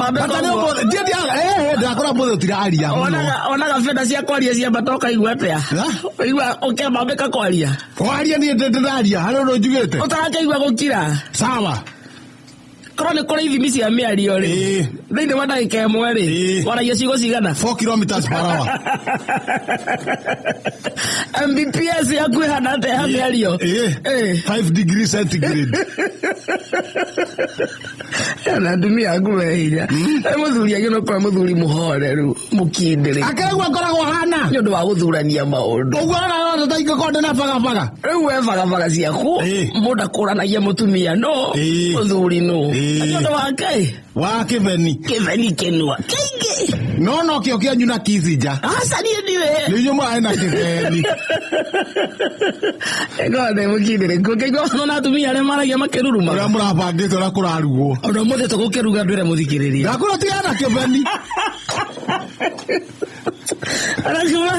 Ũkĩmambĩka Bata nĩ ũguo. ũmũthĩ ndiĩ ndiaga ndakora mũthĩ ũtiraria mũno. Onaga benda cia kwaria ciambata ũkaigua atĩa? Ha? Ũigua ũkĩambambĩka kwaria. Kwaria niĩ ndĩraria harĩ ũndũ njugĩte. Ũtarakĩigua gũkira. Sawa. Korwo nĩ kũrĩ ithimi cia mĩario rĩ. Ĩĩ. Thĩinĩ wa ndagĩka ĩmwe rĩ. Ĩĩ. Waragia ciugo cigana? 4 kilometers per hour. Mbps yaku ĩhana atĩa ya mĩario? Ĩĩ. Ĩĩ. 5 degree centigrade. Na atumia aku me hinya. Ĩ mũthuri agĩ no korwo mũthuri mũhoreru mũkindĩrĩ. Akĩrĩguo ngoragwo hana. Nĩ ũndũ wa gũthurania maũndũ. Ũguo ona ndaingĩkorwo ndĩna bagabaga. Rĩu we bagabaga ciaku Ĩĩ. mũndũ akũranagia mũtumia no Ĩĩ. mũthuri no. Ĩĩ. Nĩ ũndũ wake Wa kĩbeni. kĩbeni kĩnua kĩingĩ. No no kĩo kĩanyu na kicinja. Aca niĩ ndiũĩ. Nĩ inyuĩ mũrarĩ na kĩbeni. Ngorwo ndĩ mũkindĩrĩku ngĩigua ona atumia arĩa maragia makĩruruma. Ũrĩa mũrabangĩte ũrĩa kũrarugwo. Ũndũ ũmũthĩ tũgũkĩruga ndwĩre mũthikĩrĩria. Ndakũra tigana na kĩbeni. Arakiuma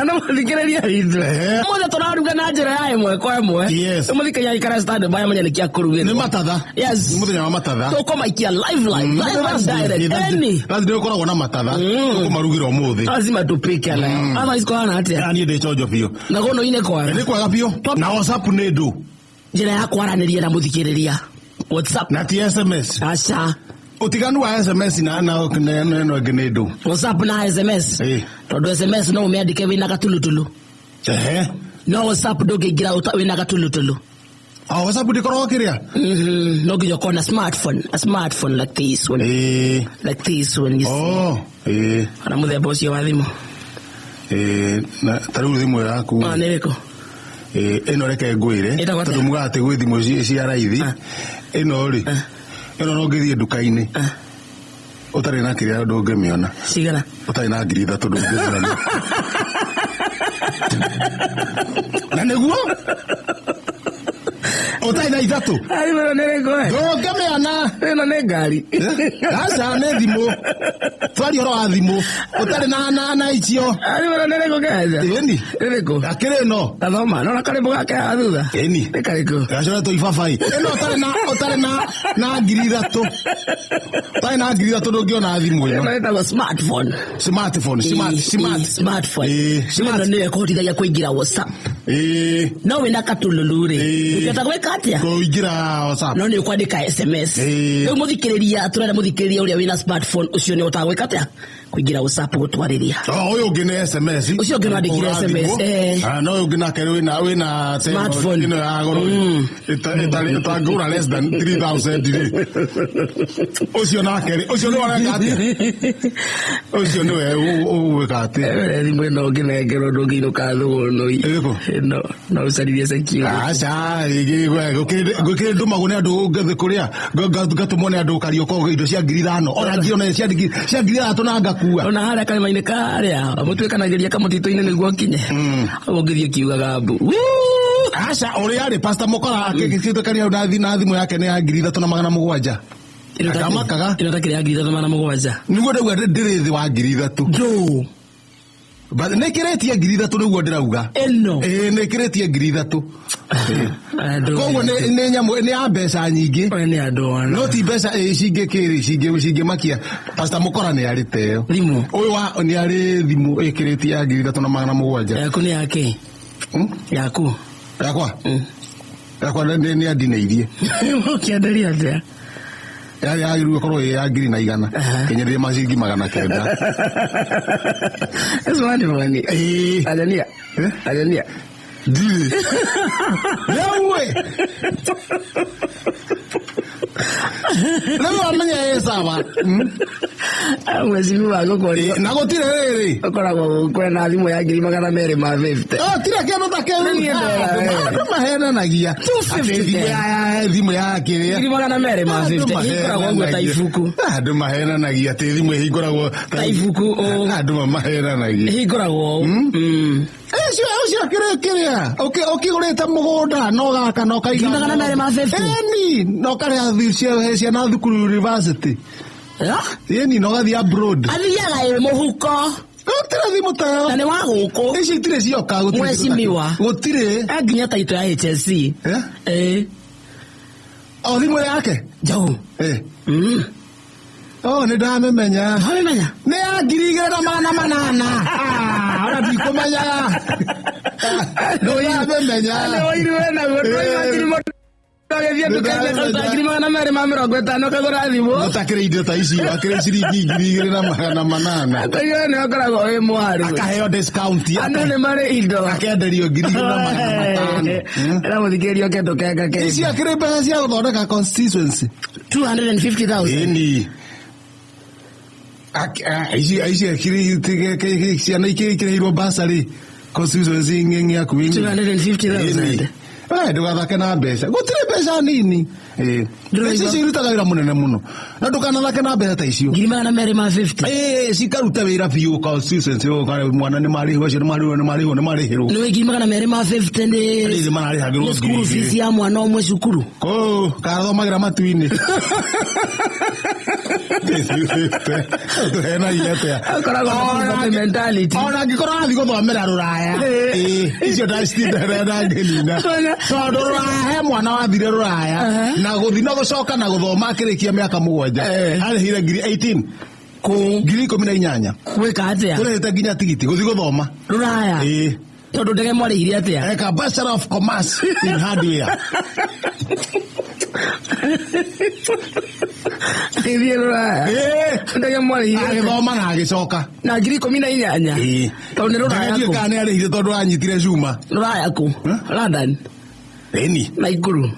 na mũthikĩrĩria witũ. Ehe. Ũmũthĩ tũraruga na njĩra ya ĩmwe kwa ĩmwe. Yes. Mũthikĩrĩria aikare stand by amenye nĩkĩ akũrugĩrwo. Nĩ matatha. Yes. Nĩ mũthenya wa matatha. Tũkũmaikia live live live and direct. Any. Thursday ũkoragwo na matatha. Tũkũmarugĩra ũmũthĩ. Lazima tupike nayo. Otherwise kũhana atĩa? Ah, niĩ ndĩ chonjo biũ. Na gũno-inĩ kwara. Nĩ kwega biũ. Na WhatsApp nĩ ndũ. Njĩra ya kwaranĩria na mũthikĩrĩria. WhatsApp. Na ti SMS. Aca. Ũtiganu wa SMS na na ĩno ĩngĩ nĩ ndũ. WhatsApp na SMS. Ĩĩ. Tondũ SMS no ũmĩandĩke wĩna gatulutulu. Ehe. No WhatsApp ndũngĩingĩra wĩna gatulutulu. O WhatsApp ndĩkoragwo kĩrĩa? No nginya ũkorwo na smartphone, a smartphone like this one. Ĩĩ. Like this one you see. Oh, ĩĩ. Kana mũthemba ũcio wa thimũ. Ĩĩ, na ta rĩu thimũ yaku. Ah, nĩ ĩrĩkũ? Ĩĩ, ĩno reke ngwĩre Ĩtagwo atĩa? tondũ mugaga atĩ gwĩ thimũ cia raithi. Ah. Ĩno rĩ, ĩno no ũngĩthiĩ nduka-inĩ Ah. ũtarĩ na kĩrĩa ndũngĩmĩona. Cigana? Ũtarĩ na 3,000 ndũngĩmĩona. Na nĩguo ũtarĩ na ithatũ Ai, ĩno nĩ ĩrĩkũ we? ndũngĩmĩona. Ĩno nĩ ngari. Aca nĩ thimũ. Twaria ũhoro wa thimũ ũtarĩ na icio. Ai, ĩno nĩ ĩrĩkũ Kenya? Ĩni. Ĩrĩkũ? Akĩrĩ ĩno. Tathoma, nona karĩmbo gake haha thutha? Ĩni. Nĩ karĩkũ? Gacoretwo ibabaĩ. Ĩno ũtarĩ na 3,000. Ũtarĩ na 3,000 ndũngĩona thimũ ĩno. Ĩno ĩtagwo smartphone. Smartphone, smart, Ĩĩ, smart. ĩĩ, smartphone. Ĩĩ, smart. Ĩno nĩyo ĩkũhotithagia kũingĩra WhatsApp. Ĩĩ. No wĩna katululu rĩ, Ĩĩ. ũngĩhota gwĩka atĩa? Kũingĩra WhatsApp. No nĩ ũkwandĩka SMS. Ĩĩ. Rĩu mũthikĩrĩria, tũrenda mũthikĩrĩria ũrĩa wĩna smartphone ũcio nĩ ũhotaga gwĩka atĩa? Kũingĩra WhatsApp gũtwarĩria. Oh, ũyũ ũngĩ nĩ SMS. Ũcio ũngĩ no andĩkire Ũra SMS, thimũ. eh. Ah, no ũyũ ũngĩ nake wĩna Smartphone. ĩno ya goro. Ĩtangĩgũra less than 3000 rĩ. Ũcio nake rĩ, ũcio nĩwe areka atĩa? Ũcio nĩwe ũgwĩka atĩa? Ĩno thimũ ĩno ũngĩnengerwo ndũngĩinũka thũgũnũi. Ĩrĩkũ? Ĩno no ũcarithie security. Aca, gũkĩrĩ ndũmagwo nĩ andũ ngathĩ kũrĩa ngatũmwo nĩ andũ Karioko indo cia 5,000 ona ngiri ona cia 3,000 na ngakua. Ona harĩa karĩma-inĩ karĩa mũtuĩkanagĩria kamũtitũ-inĩ nĩguo ũkinye. Hau ũngĩthiĩ ũkiugaga mbu. Wuu! Aca ũrĩa rĩ Pastor Mokora akĩtuĩkania hau na thimũ yake nĩ ya 3,700. Ĩno Ndamakaga. ĩno takĩrĩ ya 3,700. Nĩguo ndauga ndĩrĩ thĩ wa 3,000. Ndũ. But nĩ kĩrĩtie 3,000 nĩguo ndĩrauga. Ĩno. Ĩĩ nĩ kĩrĩtie 3,000. Andũ. Koguo nĩ nyamũ nĩ ya mbeca nyingĩ. Oya nĩ andũ ona. No ti mbeca ĩ cingĩkĩrĩ cingĩmakia. Pastor Mokora nĩ arĩ teo. Thimũ. Ũyũ wa nĩ arĩ thimũ ĩkĩrĩtie ya 3,700. Yaku nĩ yake. Yaku. Yakwa? Yakwa nĩ andinĩirie. Ũkĩenderia atĩa? Yarĩ yagĩrĩirwo ĩkorwo ĩ ya 1,100. Aha. Kĩnyenderie maciringi 900. Smartphone. Ĩĩ. Anania. Eh? Anania. Ndirĩ. Rĩu ĩ. Rĩu wamenya ĩ sawa. Mheshimiwa gũkũria. Na gũtirĩ rĩrĩ. Ũkoragwo kwena thimũ ya 250,000. Oh, tira kĩndũ ta kĩu. Niĩ ndera, eh. Andũ mahenanagia. 250 Atĩ thimũ ya kĩrĩa. 250,000. Andũ Ĩhingũragwo ũguo ta ibuku. Andũ mahenanagia atĩ thimũ ĩhingũragwo Ta ibuku, ũ. Andũ mahenanagia. Ĩhingũragwo ũũ. Ũcio ũcio kĩrĩ kĩrĩa ũkĩgũrĩte mũgũnda no gaka no kaiga 250,000. Ĩni no karĩa ciana thukuru university. Ĩni no gathiĩ abroad. Athiaga ĩ mũhuko. Gũtirĩ thimũ ta ĩyo. Na nĩ wa gũkũ. Ici itirĩ cioka gũtirĩ. Mheshimiwa. Gũtirĩ. Nginya taito ya HSC. Eh? Ĩĩ. O thimũ yake? Njaũ. Eh. Oh, nĩ ndamĩmenya. Wamĩmenya? Nĩ ya 2800. Ah, ona ndikũmenyaga. Nĩ ndamĩmenya. Nĩ ũiru wĩ naguo, ndũraigua ngiri mũndũ agĩthiĩ nduka-inĩ akaruta 250,000 kagũra thimũ. Ũtakĩrĩ indo ta ici, akĩrĩ ciringi 2800. Akaigua nĩ ũkoragwo wĩ mwaru. Akaheo discount. Andũ nĩ marĩ indo. Akenderio 2500. Ĩra mũthikĩrĩria oke tũkenga kenga. Ici akĩrĩ mbeca cia gũthondeka constituency. 250,000. Ĩni. Ici ici akĩrĩ ciana ikĩrĩirwo basarĩ constituency ng'eng'e yaku 250,000. Eh, ndũgathake na mbeca, gũtirĩ mbeca nini. Eh, mbeca icio irutaga wĩra mũnene mũno, na ndũkanathake na mbeca ta icio. 250,000. Eh, cikaruta wĩra biũ constituency, ũkare mwana nĩ marĩhwo, acio nĩ marĩhwo, nĩ marĩhwo, nĩ marĩhĩrwo. Nĩ 250,000 nĩ Rĩrĩ mararĩhagĩrwo nĩ school ngiri fees igĩrĩ. ya mwana ũmwe cukuru. Kũu karathomagĩra matu-inĩ. Tũhenagia atĩa? Akoragwo na poverty mentality. Ona angĩkorwo arathiĩ gũthomera rũraya, ĩĩ, icio ndangĩnina, tondũ rũraya he mwana wathire rũraya na gũthiĩ na gũcoka na gũthoma akĩrĩkia mĩaka 7, arĩhire ngiri 18. Kũ? 18,000. Gwĩka atĩa? Tũrĩhĩte nginya tigiti gũthiĩ gũthoma. Rũraya? Ĩĩ. Tondũ ndege mwarĩhire atĩa? Eka Bachelor of Commerce in Hardware. Agĩthiĩ rũraya. Ĩĩ. Ndege mwarĩhire atĩa? Agĩthoma na agĩcoka. Na 18,000? Ĩĩ. Tondũ nĩ rũraya Ndiũĩ kũ? kana nĩ arĩhire tondũ anyitire cuma. Rũraya kũ? London? Ĩni. Naikuru?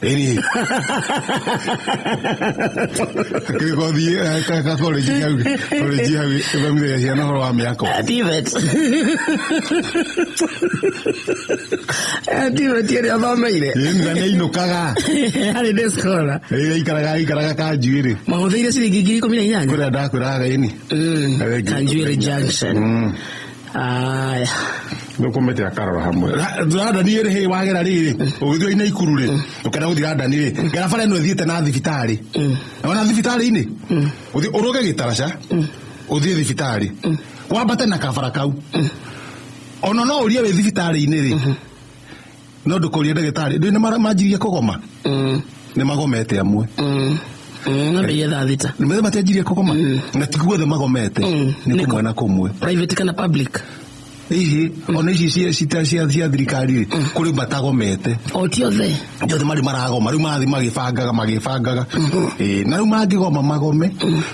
Ĩni. Akĩrĩ gothiĩ ka college hau, college hau ĩthomithagia ciana ũhoro wa mĩako. TVET. TVET ĩrĩa athomeire. Ĩni, na nĩ ainũkaga. Arĩ day scholar. Ĩĩ, aikaraga Kanjuĩrĩ. Mahũthĩire ciringi 18,000? Kũrĩa ndakwĩraga, ĩni. Kanjuĩrĩ Junction. Aya. Nĩũkũmĩte akarora hamwe Randani ĩrĩ hĩ wagera rĩrĩ ũgĩthiĩ Naikuru rĩ, ũkenda gũthiĩ Randani rĩ, gera bara ĩno ĩthiĩte na thibitarĩ, ona thibitarĩ-inĩ ũthiĩ ũrũge gĩtaraca, ũthiĩ thibitarĩ, wambate na kabara kau, ona no ũrie wĩ thibitarĩ-inĩ rĩ, no ndũkũrie ndagĩtarĩ ndĩ nĩ manjirie kũgoma, nĩ magomete amwe. Ng'ambe 6:00. Nĩ matianjirie kũgoma, na ti guothe magomete, nĩ kũmwe na kũmwe. Private kana public? Ihi ona ici cia thirikari rĩ, kũrĩ matagomete. O ti othe. Ti othe marĩ maragoma, rĩu marathiĩ magĩbangaga magĩbangaga. Ĩĩ, na rĩu mangĩgoma magome,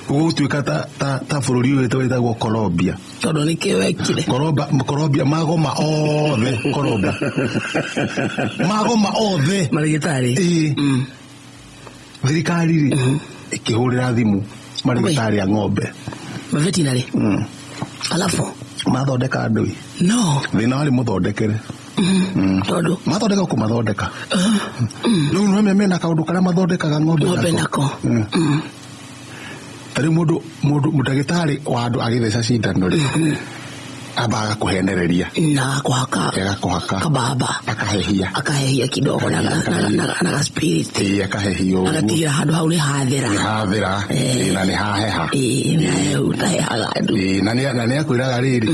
gũgũtuĩka ta bũrũri ũyũ wĩtagwo Colombia. Tondũ nĩkĩ wekire? Colombia magoma othe, Colombia magoma othe. Marĩgĩtarĩ. Ĩĩ. Thirikari rĩ ĩkĩhũrĩra thimũ marĩgĩtarĩ a ng'ombe. Mavetinarĩ. Alafu mathondeka andũ ĩ. No. Thĩna warĩ mũthondekere. Tondũ mathondeka kũmathondeka. Rĩu nĩ mena kaũndũ karĩa mathondekaga ng'ombe Ng'ombe nako. Ta rĩu mũndũ ndagĩtarĩ wa andũ agĩtheca cindano rĩ, ambaga agakũhenereria. Na kũhaka. Agakũhaka. Kababa. Akahehia. Akahehia kidogo na ga spirit. Ĩĩ, akahehia ũguo. Agatigĩra handũ hau nĩ hathera. Nĩ hathera. Ĩĩ, na nĩ haheha. Ĩĩ, nĩ hahehu tahehaga andũ. Ĩĩ, na nĩ akwĩraga rĩrĩ,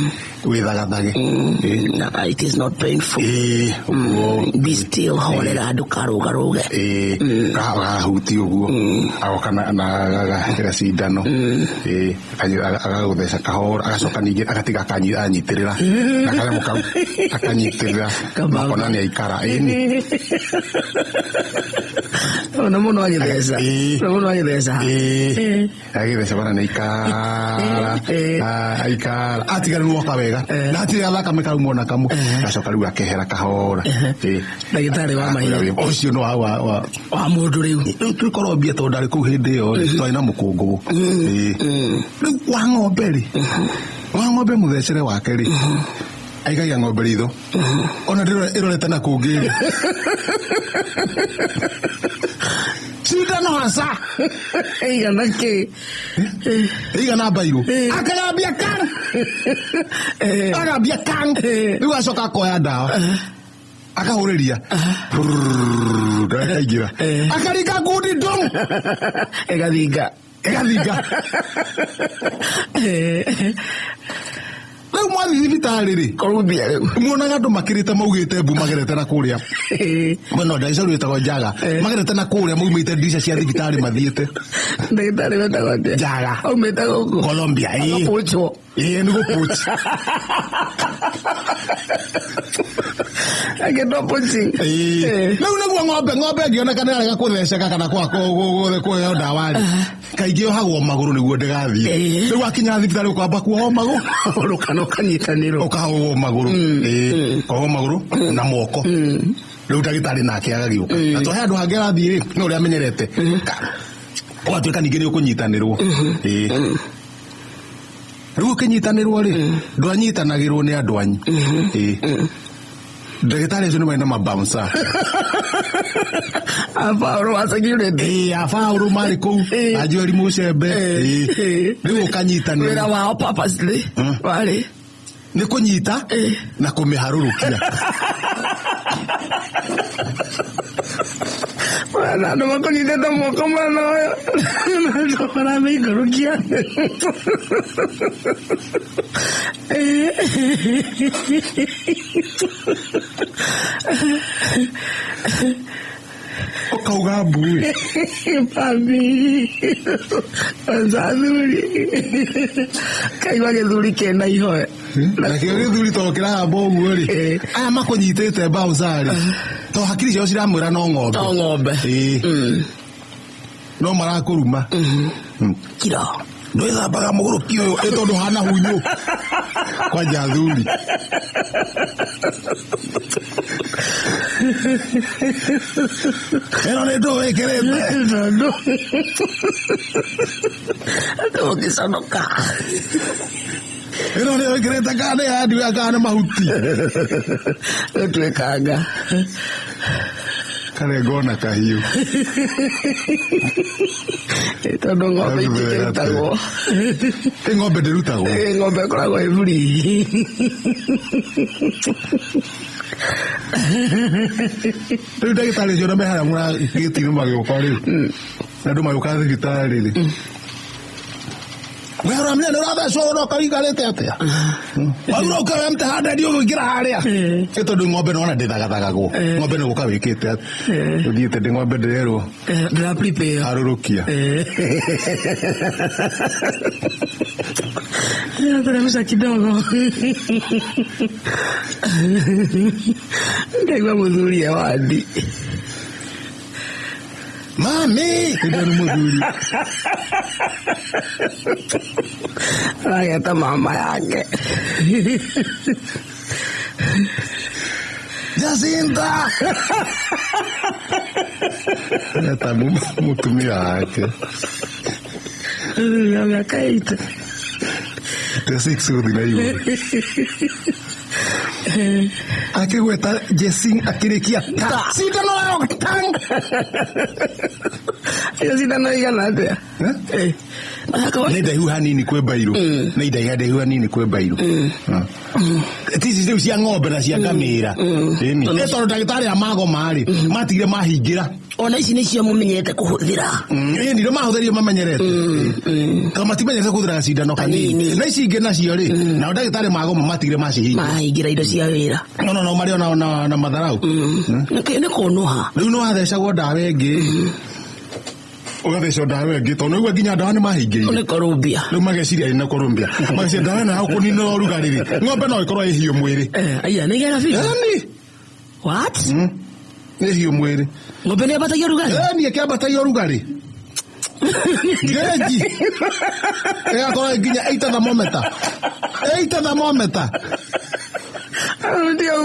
wĩthagathage. Ĩĩ. Na it is not painful. Ĩĩ, ũguo. Be still, horera, ndũkarũgarũge. Ĩĩ, kahuti ũguo. Agoka na agahĩra cindano. Ĩĩ, agagũtheca kahora, agacoka ningĩ agatiga anyitĩrĩra. Na kanyamũ kau akanyitĩrĩra. Kababa. Makona nĩ aikara. Ĩni. Ona mũno agĩtheca. Ĩĩ. Ona mũno agĩtheca. Ĩĩ. Agĩtheca bana nĩ aikara. Aikara. Atiga rĩu woka wega. Na hatirĩ gathakame kau mona kamwe. Agacoka rĩu akehera kahora. Ĩĩ. Ndagĩtarĩ wa mahiũ. Ũcio no wa Wa mũndũ rĩu. Rĩu twĩ Colombia tondũ ndarĩ kũu hĩndĩ ĩyo rĩ, twarĩ na mũkũngũgũ. Ĩĩ. Rĩu wa ng'ombe rĩ, wa ng'ombe mũthecere wake rĩ, aikagia ng'ombe ritho. Ona ĩrorete na kũngĩ rĩ. Cindano haca. Ĩigana kĩ? Ĩigana mbairũ. Akagambia kang. Akagambia kang. Rĩu acoka akoya ndawa. Akahũrĩria. Ndawa ĩkaingĩra. Akaringa ngundi ndong. Ĩgathinga. Ĩgathinga. Rĩu Rĩu mwathiĩ thibitarĩ rĩ, Colombia rĩu. Muonaga andũ makĩrĩte maugĩte mbu magerete na kũrĩa mwena wa ndagĩtarĩ wĩtagwo Njaga, magerete na kũrĩa maumĩte ndirica cia thibitarĩ mathiĩte. Ndagĩtarĩ wetagwo atĩa? Njaga. Aumĩte gũkũ. Colombia, ĩĩ. Agapũchwo. Ĩĩ, nĩ gũpũci. Agĩtwo poaching. Ĩĩ. Rĩu nĩguo ng'ombe ĩngĩoneka nĩ yarega kũtheceka kana kũheo ndawa rĩ, kaingĩ yohagwo magũrũ nĩguo ndĩgathiĩ. Rĩu wakinya thibitarĩ ũkwamba kuohwo magũrũ. Ũrũkana ũkanyitanĩrwo. Ũkahohwo magũrũ. Ĩĩ, ũkohwo magũrũ na moko. Rĩu ndagĩtarĩ nake agagĩũka na to he handũ hangĩ arathiĩ rĩ, no ũrĩa amenyerete. Ũgatuĩka ningĩ nĩ ũkũnyitanĩrwo. Ĩĩ. Rĩu ũkĩnyitanĩrwo rĩ, ndwanyitanagĩrwo nĩ andũ anyu. Ĩĩ. Ndagĩtarĩ acio nĩ marĩ na mabouncer. Abaũrũ wa security. Ĩĩ, abaũrũ marĩ kũu, anjoeri mũcembe. Ĩĩ. Rĩu ũkanyitanĩrwo. Wĩra wao purposely warĩ nĩ kũnyita na kũmĩharũrũkia. Bwana, andũ makũnyitĩte moko mwena ũyũ na maramĩikũrũkia. Ũkauga mbuĩ. Mami, kwanza athuri kaigua gĩthuri kĩna ihoe. Nakĩo gĩthuri tondũ kĩrahamba ũguo rĩ, aya makũnyitĩte bouncer rĩ, to hakiri ciao ciramwĩra no ng'ombe. No ng'ombe. Ĩĩ. No marakũruma. Kira. Ndwĩthambaga mũgũrũki ũyũ ĩ tondũ hana hunyũ kwanja athuri. Ĩno nĩ ndũũ ĩkĩrĩte. Tondũ ndũngĩconoka. Ĩno nĩyo ĩkĩrĩte kana nĩ yandiwe kana nĩ mahuti. Gũtuĩkanga. Karengo na kahiũ. Tondũ ng'ombe itikĩrutagwo. Ĩ ng'ombe ndĩrutagwo. Ĩ, ng'ombe ĩkoragwo ĩ free. Rĩu ndagĩtarĩ ũcio na me harĩa gĩti-inĩ magĩũka rĩ, na andũ magĩũka thibitarĩ rĩ, we ũramenya nĩ ũrathecwo ũroka ũikarĩte atĩa? Waura ũkĩoya mĩtĩ handũ ũgũingĩra harĩa. Ĩ tondũ ng'ombe nĩwona ndĩthagathagagwo. Ng'ombe nĩ gũka wĩkĩte atĩa? Ũthiĩte ndĩ ng'ombe ndĩrerwo. Ndĩra prepare. Harũrũkia. Teremsha kidogo. Ndaigua mũthuri e wandi. Mami! Ĩndĩ nĩ mũthuri. Arageta mama yake. Jacinta! Eta mũtumia wake. Mũthuri wa mĩaka 8. The six gũthiĩ na igũrũ. Akĩgweta Jesing akĩrĩkia ta cindano ĩyo tang. Iyo cindano igana atĩa? Eh? Nĩ ndaihu hanini kwĩ mbairũ. Nĩ ndaiha ndaihu hanini kwĩ mbairũ. Ti ici rĩu cia ng'ombe na cia ngamĩra. Ĩni. Nĩ tondũ ndagĩtarĩ a magoma rĩ, matigire mahingĩra. Ona ici nĩcio mũmenyerete kũhũthĩra. Ĩni rĩo mahũthĩrire mamenyerete. Tondũ matimenyerete kũhũthĩra cindano kanini. Na ici ingĩ nacio rĩ, nao ndagĩtarĩ magoma matigire macihingĩra. Mahingĩra indo cia wĩra. No no no marĩ ona na matharau. Nĩ kũnũha. Rĩu nĩ wathecagwo ndawa ĩngĩ. Ũgathecwo ndawa ĩngĩ tondũ nĩguo nginya ndawa nĩ mahingĩire. Nĩ Colombia. Rĩu mageciria ĩ na Colombia. Mageciria ndawa ĩno ya kũnina ũrugarĩ rĩ, ng'ombe no ĩkorwo ĩ hiũ mwĩrĩ. Aya nĩ gera biũ. Ĩni. What? Nĩ hiũ mwĩrĩ. Ng'ombe nĩ yambatagia ũrugarĩ? Ĩni ĩkĩambatagia ũrugarĩ. Ngeji. Ĩgakorwo nginya 8 thermometer. 8 thermometer.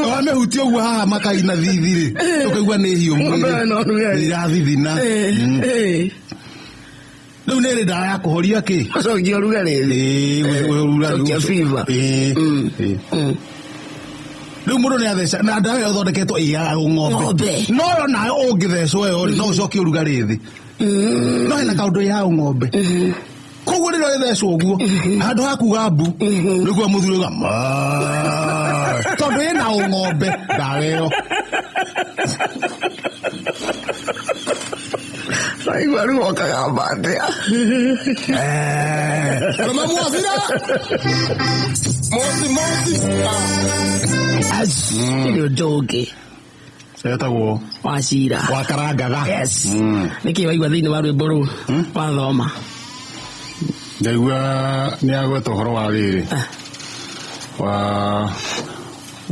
Wamĩhutia ũguo haha makaina thithi rĩ, ũkaigua nĩ hiũ mwĩrĩ. Ng'ombe Irathithina. Rĩu nĩ ĩrĩ ndawa ya kũhoria kĩ? Gũcokia ũrugarĩ. Ĩĩ, ũrugarĩ. Cokia fever. Ĩĩ. Ĩĩ. Rĩu mũndũ nĩ atheca na ndawa ĩyo ĩthondeketwo ĩ ya ng'ombe. Ng'ombe. No yo nayo ũngĩthecwo ĩyo rĩ, no ũcokie ũrugarĩ thĩ. No hena kaũndũ ya ng'ombe. Koguo rĩrĩa ĩthecwo ũguo, handũ ha kuga mbu, nĩguo mũthuri auga maa. Tondũ ĩna ũng'ombe ndawa ĩyo. Raigua ruo kagamba atia? Roma mwafira. Mosi mosi. As nĩ ũndũ ũngĩ. Etagwo Wacira. Wakarangatha. Yes. Nĩkĩ waigua thĩinĩ wa rwĩmbo rũu wathoma? Ndaigua nĩ agweta ũhoro wa rĩrĩ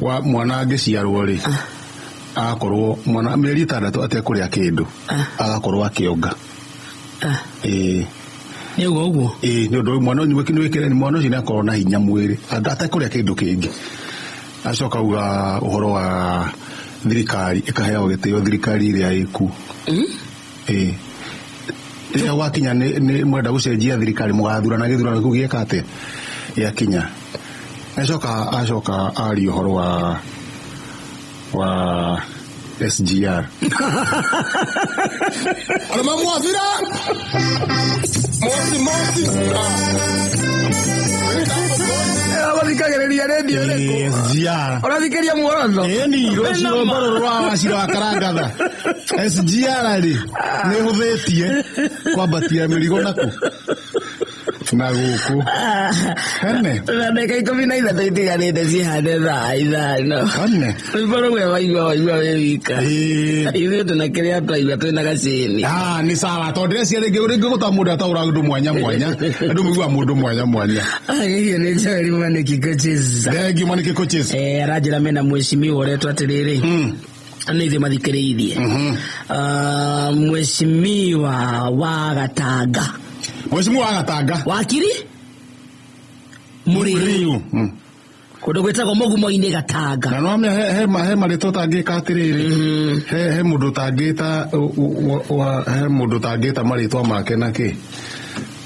wa mwana angĩciarwo rĩ, agakorwo mwana mĩeri 6 atekũrĩa kĩndũ, agakorwo akĩonga. Ĩĩ. Nĩ ũguo ũguo. Ĩĩ, nĩ ũndũ mwana ũyũ nĩ mwana ũcio nĩ akorwo na hinya mwĩrĩ atekũrĩa kĩndũ kĩngĩ. Acoka auga ũhoro wa thirikari ĩkaheagwo gĩtĩo, thirikari ĩrĩa ĩkuo. Ĩĩ, rĩrĩa gwakinya nĩ mwenda gũcenjia thirikari, mũgathurana, gĩthurano kĩu gĩeka atĩa gĩakinya. Acoka aria ũhoro wa SGR. Arama mwafira. Mosi mosi. Ũrathikagĩrĩria redio ĩrĩkũ? SGR. Ũrathikĩria muorotho? Ĩni rũciũ rwĩmbo rũrũ rwa Wacira wa Karangatha. SGR rĩ nĩ hũthĩtie kwambatia mĩrigo naku na gũkũ hene. Na ndagĩka 13 itiganĩte cihane thaa 5. Hene. Rwĩmbo rũu waigua wĩ wika. Ĩĩ. Ithuĩ tũna kĩrĩa twaigua twĩna gacĩni. Ah, nĩ sawa, tondũ ndĩreciria rĩngĩ gũta mũndũ ataũra ũndũ mwanya mwanya, andũ maiguaga mũndũ mwanya mwanya. Agĩrio nĩ Joel Mwaniki Coaches. Thengiũ Mwaniki Coaches. Eh, aranjĩra mena mheshimiwa ũretwo atĩrĩrĩ, nĩ ithuĩ mathikĩrĩirie. Ah, mheshimiwa wa Gatanga. Mheshimiwa wa Gatanga. Wakiri Mũrĩu. Kũndũ gwĩtagwo Mũgumo-inĩ Gatanga. Na no he marĩtwa ũtangĩka atĩrĩrĩ, he mũndũ ũtangĩta he mũndũ ũtangĩta marĩtwa make na kĩ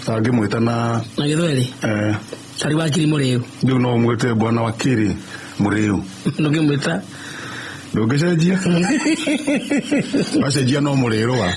ũtangĩmwĩta na na gĩthweri. Eh. Tarĩ Wakiri Mũrĩu. Rĩu no ũmwĩte bwana Wakiri Mũrĩu. Ndũngĩmwĩta. Ndũngĩcenjia, wacenjia no mũrĩrũa.